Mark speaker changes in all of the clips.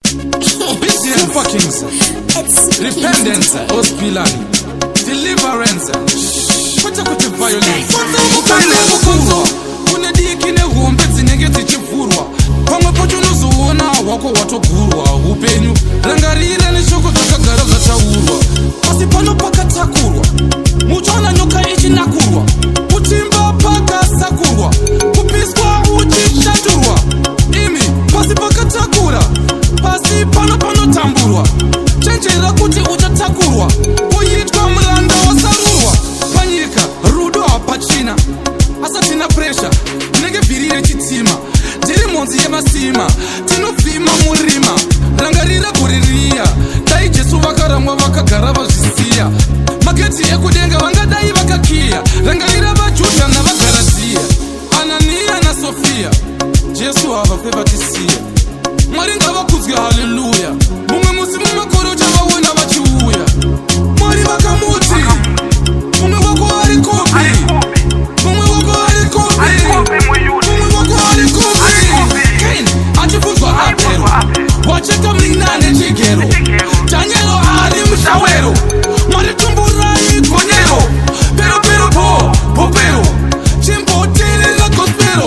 Speaker 1: Obedience, Kings, repentance, ospilani, deliverance, kwete kuti violence. Ukanzwa kune diki nehombe dzinenge dzichivhurwa, pamwe pacho unozoona hwako hwatogurwa. Upenyu, rangarira neshoko zvakagara zvataurwa. Pasi pano pakatakurwa, muchaona nyoka ichinakurwa, kutimba pakasakurwa, kupiswa uchishaturwa. Imi, pasi pakatakura, pasi pano panotamburwa. Chenjera kuti uchatakurwa kuitwa muranda wasarurwa. Panyika rudo hapachina, asatina pressure inenge vhiri rechitima. Ndiri mhonzi yemasima, tinobvima murima. Rangarira gore riya, dai Jesu vakaramwa, vakagara vazvisiya, magedhi ekudenga vangadai vakakiya. Rangarira vaJudha navaGaratiya, Ananiya naSofiya, Jesu havafe vatisiya. Mwari ngavakudzwe, haleluya. Mumwe musi mumakore uchavaona vachiuya. Mwari vakamuti, "Mumwe wako ari kupi? Mumwe wako ari kupi? Mumwe wako ari kupi?" Kain achibvunzwa Abhero, wacheka munin'ina nechigero. Dhanielo ari mushawero. Mwari tumburai gonyero. Pero pero po popero, chimboteerera gospel.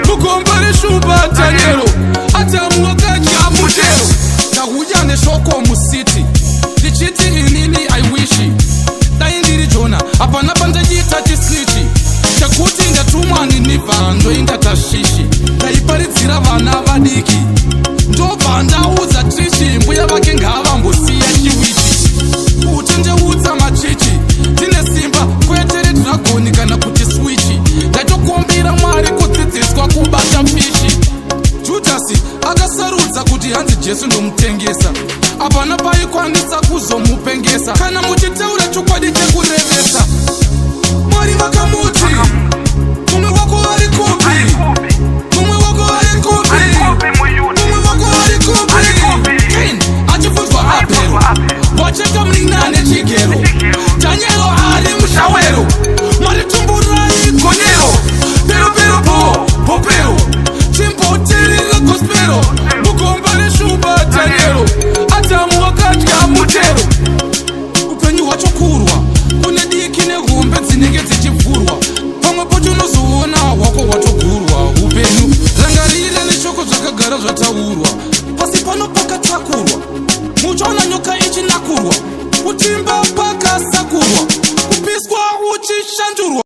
Speaker 1: Mugomba reshumba Dhanielo, Adhamu wakadya muchero. Ndauya neshoko mucity ndichiti inini I wish dai ndiri Jona. Hapana pandachiita chisnitch chekuti ndatumwa Ninivha, ndoinda Tashishi. Ndaiparidzira vana vadiki, ndobva ndaudza Trishi mbuya vake ngavambosiya chiwitch, kutendeutsa machichi. Ndine simba kwete redragon kana kuti switch. Ndatokumbira Mwari kudzidziswa kubata fish. Judhasi akasarudza kuti hanzi Jesu ndomutengesa. Hapana paikwanisa kuzomupengesa kana muchitaura chokwadi chekurevesa. Mwari vakamuti, "Mumwe wako ari kupi? Mumwe wako ari kupi? Mumwe wako ari kupi?" Kain achibvunzwa Abhero, wacheka munin'ina nechigero. Dhanielo ari mushawero. Mwari tumburai gonyero. Pero pero po popero, chimboteerera gospel. Mugomba reshumba Dhanielo, Adhamu wakadya muchero. Upenyu hwacho kurwa, kune diki nehombe dzinenge dzichivhurwa, pamwe pacho unozoona hwako hwatogurwa. Upenyu, rangarira neshoko zvakagara zvataurwa.